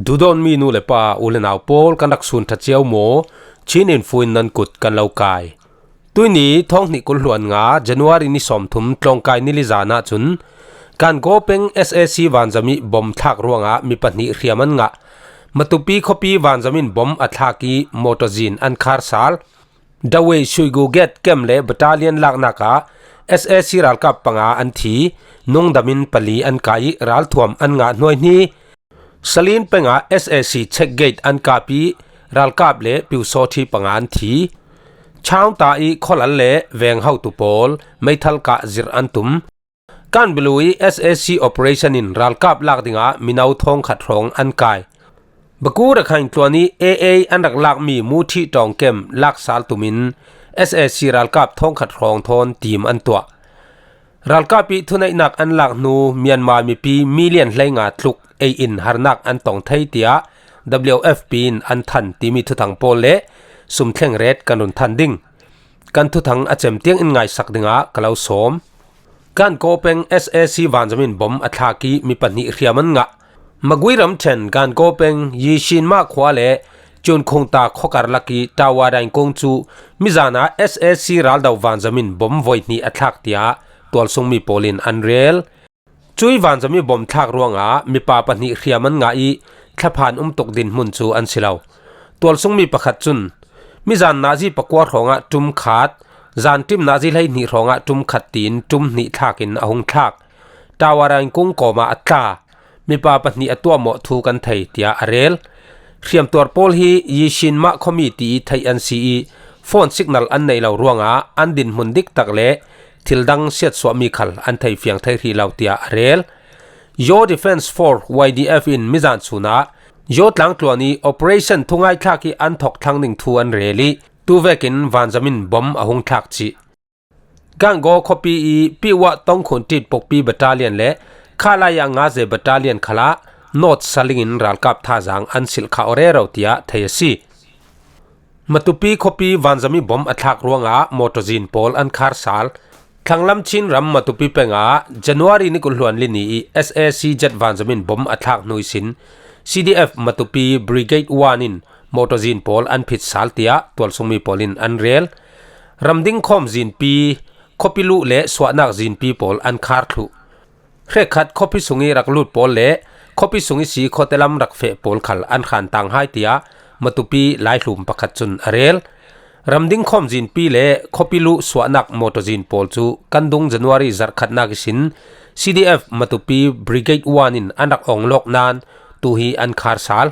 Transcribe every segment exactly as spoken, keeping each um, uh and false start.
Duhdawtmi nu le pa, u le nau pawl, kan rak sun ṭha cio maw? Chin Info in nan kut kan lo kai. Tuini thawng hnih kul hluan nga January ni sawmthum, tlawngkai ni li zan ah cun Gangaw peng S A C vanzam ih bom thlak ruangah mi pahnih hriam an ngah. Matupi khuapi vanzam in bom a thlak ih mawtaw zin an khar sal. Dawei Shuigu Gate Camp le Battalion laknak ah S A C ralkap panga an thi, nungdam in pali an kai ih ralthuam an ngah hnuaihni. Salin peng ah S A C check gate an kap ih ralkap le pyusawṭhi panga an thi. Chaungta ih khualal le veng hotu pawl meithal kah zirh an tum. Kanbilu ih S A C operation in ralkap lak dingah mino thawngkhat hrawng an kai. Baku Rakhine tluan ih A A an rak lakmi Muthi Tawng camp laksal tumin S A C ralkap thawngkhat hrawng thawn tim an tuah. Ralkap ih thuneihnak an lak hnu Myanmar mipi million hleinga tluk ei in harnak an tong thei, tiah W F P in an than timi thuthang pawl le sumthleng ret kan run than ding. Kan thuthang a cem tiang in ngaisak dingah ka lo sawm. Gangaw peng S A C vanzam in bom a thlak ih mi pahnih hriam an ngah. Magui ramṭhen Gangaw peng Yishinma khua le Cunkhungta khuakar lak ih Tawa Daingkung cu mizan ah S A C raldo vanzam in bom voi hnih a thlak, tiah tualsungmi pawl in an rel. Cuih vanzam ih bom thlak ruangah mipa pahnih hriam an ngah ih thlaphan um tuk dinhmun cu an si lo. Tualsungmi pakhat cun, mizan nazi pakua hrawngah ṭum khat, zanṭim nazi hleihnih hrawngah ṭum khat tiin ṭum hnih thlakin a hung thlak. Tawa Daingkung kawmah a tla. Mipa pahnih a tuahmawh thu kan thei, tiah a rel. Hriamtuar pawl hi Yishinma khuami tiih theih an si ih, phone signal an neih lo ruangah an dinhmun diktak le thil dang siatsuahmi khal an thei fiang thei hrih lo, tiah a rel. Yaw Defence Force, Y D F, in mizan sunah Yaw tlangtluan ih operation thungaithlak ih an thok thlang ding thu an rel ih, tuvekin vanzam in bom a hung thlak cih. Gangaw khuapi ih Piwa Tongkhun Tit Pukpi Battalion le Khalaya Ngaze Battalion khalah North Saling in ralkap thazaang an silh kha aw rero, tiah thei a si. Matupi khuapi vanzam ih bom a thlak ruangah mawtaw zin pawl an khar sal. Thlanglam Chin ram Matupi peng ah January ni kul hluan li ni ih S A C jet vanzam in bom a thlak hnu ihsin C D F Matupi Brigade one in mawtaw zin pawl an phit sal, tiah tualsungmi pawl in an rel. Ramding khawm zinpi, khuapi luh le suahnak zinpi pawl an khar thluh. Hrekkhat khuapi sungih rak lut pawl le khuapi sung ihsi khuate lam rak feh pawl khal an hran tang hai, tiah Matupi laihlum pakhat cun a rel. Ramding khawm zinpi le khuapi luh suahnak mawtaw zin pawl cu kan dung January zarhkhatnak ihsin C D F Matupi Brigade one in an rak ong lawk nain tu hi an khar sal.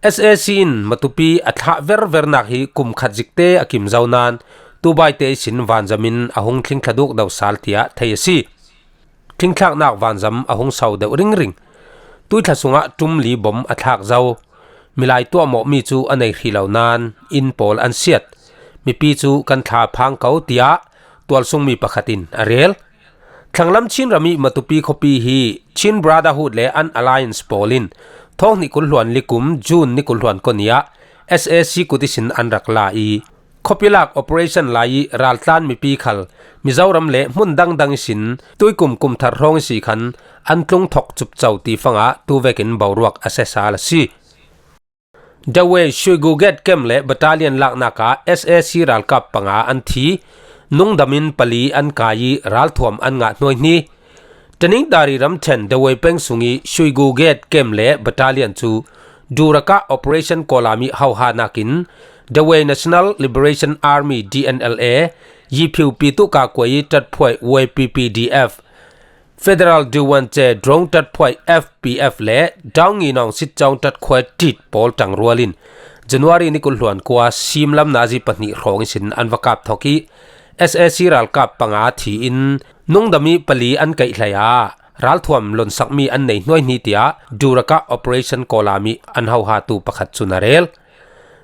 S A C in Matupi a thlah ververnak hi kum khat zikte a kim zo nain tubaite ihsin vanzam in a hung thlingthla duk do sal, tiah thei a si. Thlingthlaknak vanzam a hung so deuh ringring. Tuithla sungah ṭum li bom a thlak zo. Milai tuahmawhmi cu a nei hrih lo nain inn pawl an siat. Mipi cu kan thla phang ko, tiah tualsungmi pakhat in a rel. Thlanglam Chin ram ih Matupi khuapi hi Chin Brotherhood le an Alliance pawl in thawng hnih kul hluan li kum June ni kul hluan kua ni ah S A C kut ihsin an rak la ih, khuapi lak operation lai ih raltlan mipi khal Mizoram le hmun dangdang ihsin tuikum kum thar hrawng ihsi khan an tlung thok cupco ti fangah tuvekin boruak a sesal a si. Dawei Shuigu Gate Camp le Battalion laknak ah S A C ralkap panga an thi, nungdam in pali an kai ih ralthuam an ngah hnuaihni. Taningtari ramṭhen Dawei peng sungih Shuigu Gate Camp le Battalion cu Duraka Operation Kawlam ih hohanak in Dawei National Liberation Army, D N L A, Yiphiu Pitu Kakuai ih ṭatphuai Y P P D F, Federal Duwanche Drone ṭatphuai F P F le Daunginawng Sitcawng ṭatkhuai ṭit pawl ṭangrual in January ni kul hluan kua simlam nazi pahnih hrawng ihsin an va kap thok ih S A C ralkap panga thi in nungdam ih pali an kaih hlei ah ralthuam lonsakmi an nei hnuaihni, tiah Duraka Operation Kawlam ih an hohatu pakhat cun a rel.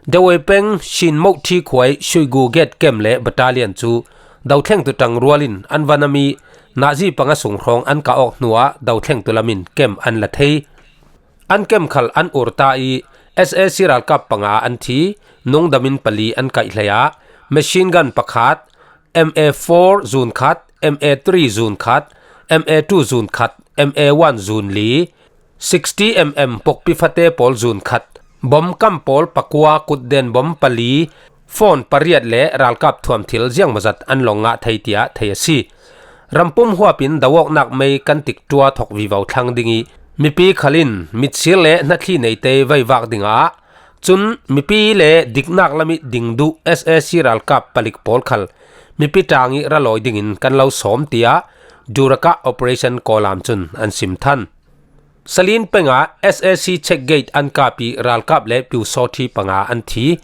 Dawei peng Shin Moh Thi khuai Shuigu Gate Camp le Battalion cu dothlengtu ṭangrual in an va nam ih nazi panga sung hrawng an kah awk hnuah dothlengtu lam in camp an la thei. An camp khal an ur ta ih S A C ralkap panga an thi, nungdam in pali an kaih hlei ah machine gun pakhat, M A four zun khat, M A three zun khat, M A two zun khat, M A one zun li, sixty M M pokpi fate pawl zun khat, bom kam pawl pakua, kutden bom pali, phone pariat le ralkap thuam thil ziangmawzat an long ngah thei tia thei a si. Rampum huapin dauawknak mei kan tik tua thok vivo thlang ding ih, mipi khalin mitsil le hnathli neite veivak dingah, cun mipi le diknak lamih ding duh S A C ralkap palik pawl khal mipi tang ih ra lawi dingin kan lo sawm, tiah Durakah Operation Kawlam cun an sim than. Salin pengah S A C checkgate an kap ih ralkap le pyusawthi panga an thi.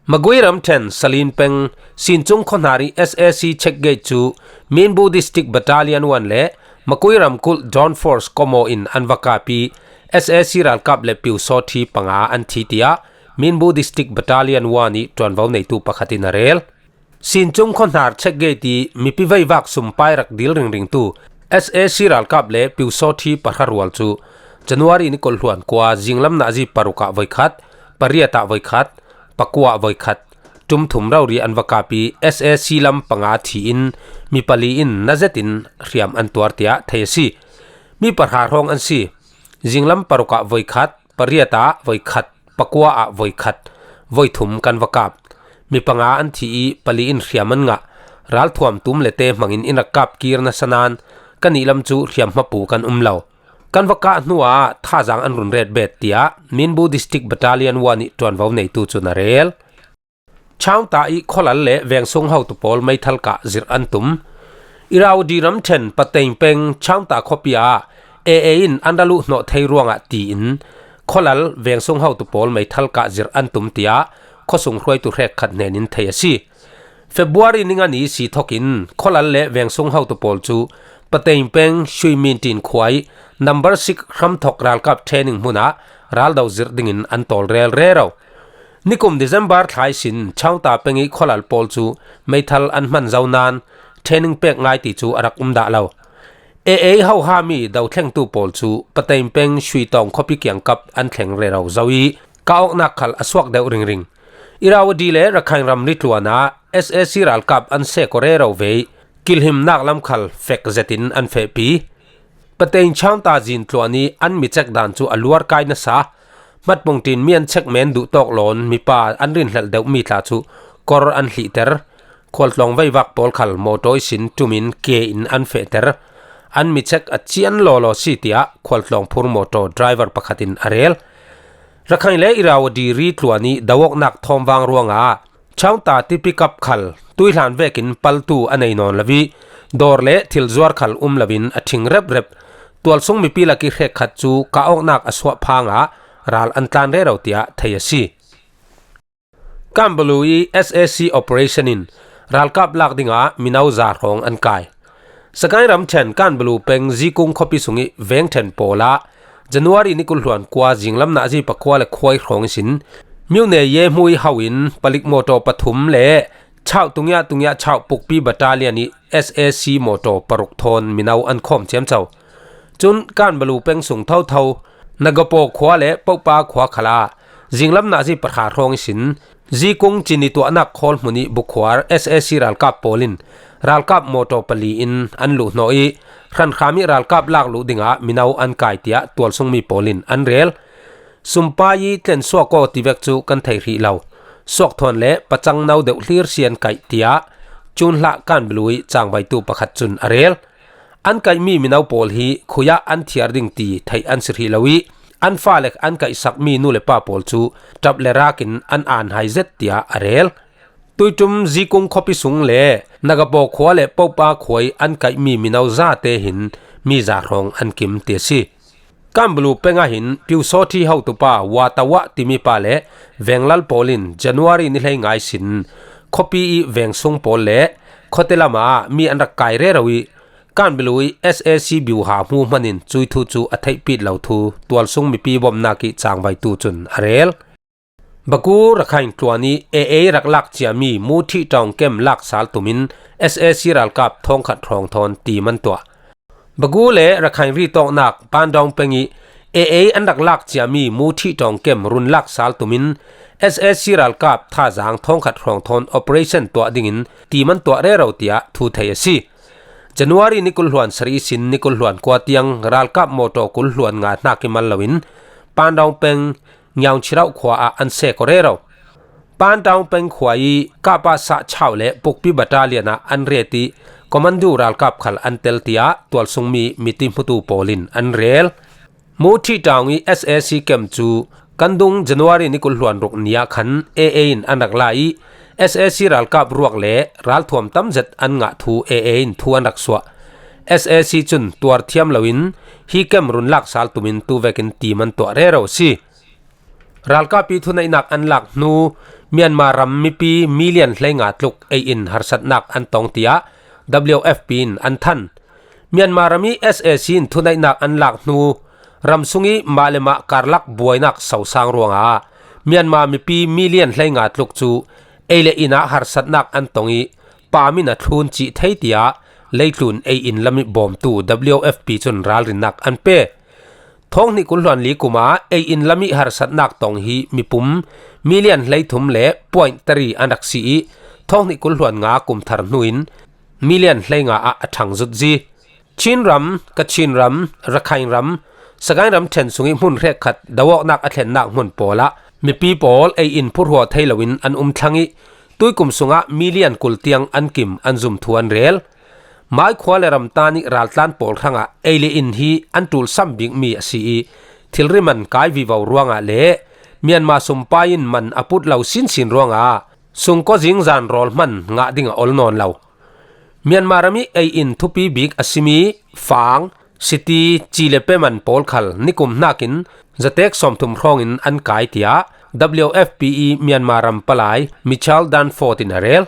Magui ramṭhen Salin peng Sincung khuahnar ih S A C checkgate cu Minbu District Battalion one le Magui ramkulh Dawn Force Komo in an va kap ih S A C ralkap le pyusawthi panga an thi, tiah Minbu District Battalion one ih ṭuanvo neitu pakhat in a rel. Sincung khuahnar checkgate ih mipi veivak sumpai rak dil ringringtu S A C ralkap le pyusawthi pahra rual cu January ni kul hluan kua zinglam nazi paruk ah voikhat, pariat ah voikhat, pakua ah voikhat, ṭum thum rori an va kap ih S A C lam panga thi in mi pali in na zetin hriam an tuar, tiah thei a si. Mi pahra hrawng an si. Zinglam paruk ah voikhat, pariat ah voikhat, pakua ah voikhat, voithum kan va kap. Mi panga an thi ih pali in hriam an ngah. Ralthuam tum le te hmangin in rak kap kir nasa nain kannih lam cu hriam hmapu kan um lo. Kan va kah hnuah thazaang an run ret bet, tiah Minbu District Battalion one ih ṭuanvo neitu cun a rel. Chaungta ih khualal le vengsung hotu pawl meithal kah zirh an tum. Irrawaddy ramṭhen Pateng peng Chaungta khuapi ah A A in an ra luhhnawh thei ruangah tiin khualal vengsung hotu pawl meithal kah zirh an tum, tiah khuasung hruaitu hrekkhat hnenin thei a si. February ni nga ni si thokin khualal le vengsung hotu pawl cu Pateng peng Shuimintin khua ih number six hramthok ralkap training hmunah raldo zirh dingin an tawlrel rero. Nikum December thla ihsin Chaungta peng ih khualal pawl cu meithal an hman zo nain training pek ngai ti cu a rak um dah lo. A A hohami dothlengtu pawl cu Pateng peng Shuitawng khuapi kiangkap an thleng rero zo ih kah awknak khal a suak deuh ringring. Irrawaddy le Rakhine ramri tluan ah S A C ralkap an seko rero ve ih kilhimnak lam khal fek zetin an fehpi. Pateng Chaungta zin tluan ih an mi cek dan cu a luar kai nasa. Hmatpungtin mi an cek men duhtawk lawn mipa an rinhlelh deuhmi tla cu kor an hlihter. Khualtlawng veivak pawl khal mawtaw ihsin ṭumin ke in an fehter. An mi cek a cian lawlaw si, tiah khualtlawng phur mawtaw driver pakhat in a rel. Rakhine le Irrawaddy ri tluan ih do awknak thawmvang ruangah Chaungta tipikap khal tuihlan vekin paltu a nei nawn lo ih dawr le thil zuar khal um loin a ṭhing reprep. Tualsung mipi lakih hrekkhat cu kah awknak a suah phangah ral an tlan rero, tiah thei a si. Kanbalu ih S A C operation in ralkap lak dingah mino za hrawng an kai. Sagaing ramṭhen Kanbalu peng Zikung khuapi sungih vengṭhen pawl ah January ni kul hluan kua zinglam nazi pakua le khuai hrawng ihsin Myone Ye hmui ho in palik mawtaw pathum le chauh tungiah tungiah chauh pukpi battalion ih S A C mawtaw paruk thawn mino an khawm ciamco. Cun Kanbalu peng sung thotho Nagapaw khua le Pohpa khua khalah zinglam nazi pahra hrawng ihsin Zikung cini tuahnak khawl hmun ih bukhuar S A C ralkap pawl in ralkap mawtaw pali in an luhhnawh ih hrankham ih ralkap lak luh dingah mino an kai, tiah tualsungmi pawl in an rel. Sumpai ih tlensuak aw tivek cu kan thei hrih lo. Suakthuan le pacang no deuh hlir si an kaih, tiah Cun hlah Kanbalu ih cangvaitu pakhat cun a rel. An kaihmi mino pawl hi khui ah an thiar ding ti theih an si hrih lo ih an fale an kaihsakmi nu le pa pawl cu ṭap le rak in an an hai zet, tiah a rel. Tuiṭum Zikung khuapi sung le Nagapaw khua le Pohpa khua ih an kaihmi mino zate hin mi za hrawng an kim ti a si. Kanbalu peng ah hin Pyusawthi hotupa Watawah timi pa le venglal pawl in January ni hlei ngai sin khuapi ih vengsung pawl le khuate lamah mi an rak kai rero ih Kanbalu ih S A C biuha hmu hman in cui thu cu a theihpit lo thu tualsung mipi bawmhnak ih cangvaitu cun a rel. Baku Rakhine tluan ih A A rak lak ciami Muthi Tawng kem lak sal tumin S A C ralkap thawngkhat hrawng thawn tim an tuah. Baku le Rakhine ri tawknak Pandawng peng ih A A an rak lak ciami Muthi Tawng kem run lak sal tumin S A C ralkap thazaang thawngkhat hrawng thawn operation tuah dingin tim an tuah rero, tiah thu thei a si. January ni kul hluan sarih sin ni kul hluan kua tiang ralkap mawtaw kul hluan nga hnak i mal loin Pandaung peng Ngiaungchirauh khua ah an sek aw rero. Pandaung peng khua i kapa sah chau le pukpi battalion ah an ret i commando ralkap khal an tel tiah tualsungmi miti hmutu pawl in an rel. Muthi Taung i S A C camp cu kan dung January ni kul hluan ruk ni ah khan A A in an rak la i S A C ralkap ruak le ralthuam tam zet an ngah thu A A in thu an rak suah. S A C cun tuar thiam loin hi camp run lak sal tumin tu vekin tim an tuah rero a si. Ralkap i thuneihnak an lak hnu Myanmar ram mipi million hleinga tluk ei in harsatnak an tong tiah W F P in an than. Myanmar ram i S A C in thuneihnak an lak hnu ram sung i mah le mah karlak buainak sosang ruangah Myanmar mipi million hleinga tluk cu ei le in ah harsatnak an tong i pam in a thlun cih thei tiah leitlun ei in lam i bawmtu W F P cun ralrinnak an pe. Thawng hnih kul hluan li kum ah ei in lam i harsatnak tong hi mipum million hleithum le point tari an rak si i thawng hnih kul hluan nga kum thar hnu in million hleinga ah a ṭhang zutzi. Chin ram, Kachin ram, Rakhine ram, Sagaing ram ṭhen sung i hmun hrekkhat doawknak a thlennak hmun pawl ah mipi pawl ei in phurhuah thei loin an um thlang i tuikum sungah million kul tiang an kim an zum thu an rel. Mai khua le ram ta nih raltlan pawl hrangah ei le in hi an ṭulsam bikmi a si i thilri man kai vivo ruangah le Myanmar sumpai in man a put lo sinsin ruangah sungkaw zingzan rawl hman ngah ding a ol nawn lo. Myanmar ram i ei in thupi bik a simi fang, siti, ci le peman pawl khal nikum hnakin zatek sawmthum hrawngin an kai tiah W F P i Myanmar ram palai Michal Danford in a rel.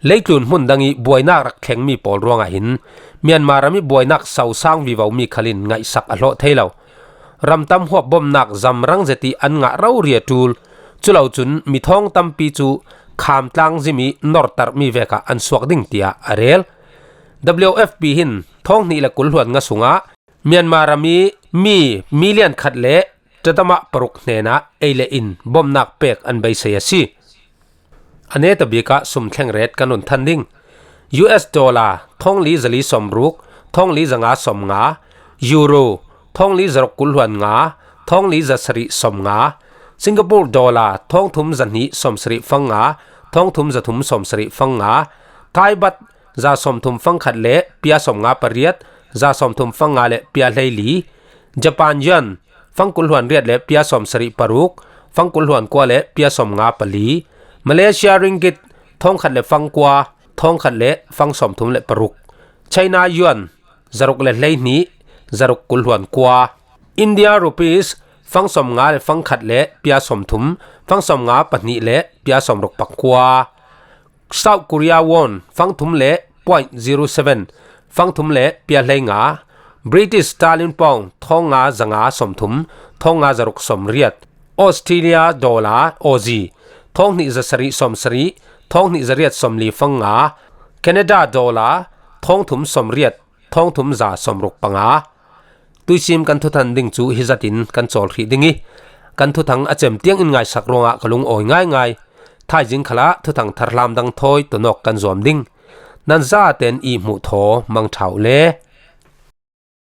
Leitlun hmun dang i buainak rak thlengmi pawl ruangah hin Myanmar ram i buainak sosang vivomi khalin ngaihsak a hlawh thei lo. Ramtam huap bomnak zamrang zet i an ngah rori a ṭul. Culo cun mi thawng tampi cu khamtlang zim i nortarmi vekah an suak ding tiah a rel. W F P hin thawng hnih le kul hluan nga sungah Myanmar ram i mi million khat le ṭatamah paruk hnenah ei le in bomnak pek an beisei a si. A neta bikah sum thleng ret kan run than ding. U S dollar thawng li zali sawmruk, thawng li zanga sawmnga, Euro thawng li zaruk kul hluan nga, thawng li zasarih sawmnga, Singapore dollar thawng thum zahnih sawmsarih fanga, thawng thum zathum sawmsarih fanga, Thai baht za sawmthum fangkhat le pia sawmnga pariat, za sawmthum fanga le pia hleili, Japan yuan fangkul hluan riat le pia sawmsarih paruk, fangkul hluan kua le pia sawmnga pali, Malaysia ringgit thawngkhat le fangkua, thawngkhat le fang sawmthum le paruk, China yuan zaruk le hleihnih, zaruk kul hluan kua, India rupees fang sawmnga le fangkhat le pia sawmthum, fang sawmnga pahnih le pia sawmruk pakua, South Korea won fangthum le point zero seven, fangthum le pia hleinga, British sterling pound thawngnga zanga sawmthum, thawngnga zaruk sawmriat, Australia dollar Aussie thawnghnih zasarih sawmsarih, thawnghnih zariat sawmli fanga, Canada dollar thawngthum sawmriat, thawngthum za sawmruk panga. Tuisim kan thuthan ding cu hi zatin kan cawl hrih ding i, kan thuthang a cem tiang in ngaisak ruangah ka lungawi ngaingai. Thaizing khalah thuthang tharhlam dang thawi tonawk kan zuam ding. Nan zaten i hmuh thaw mangṭha uh le.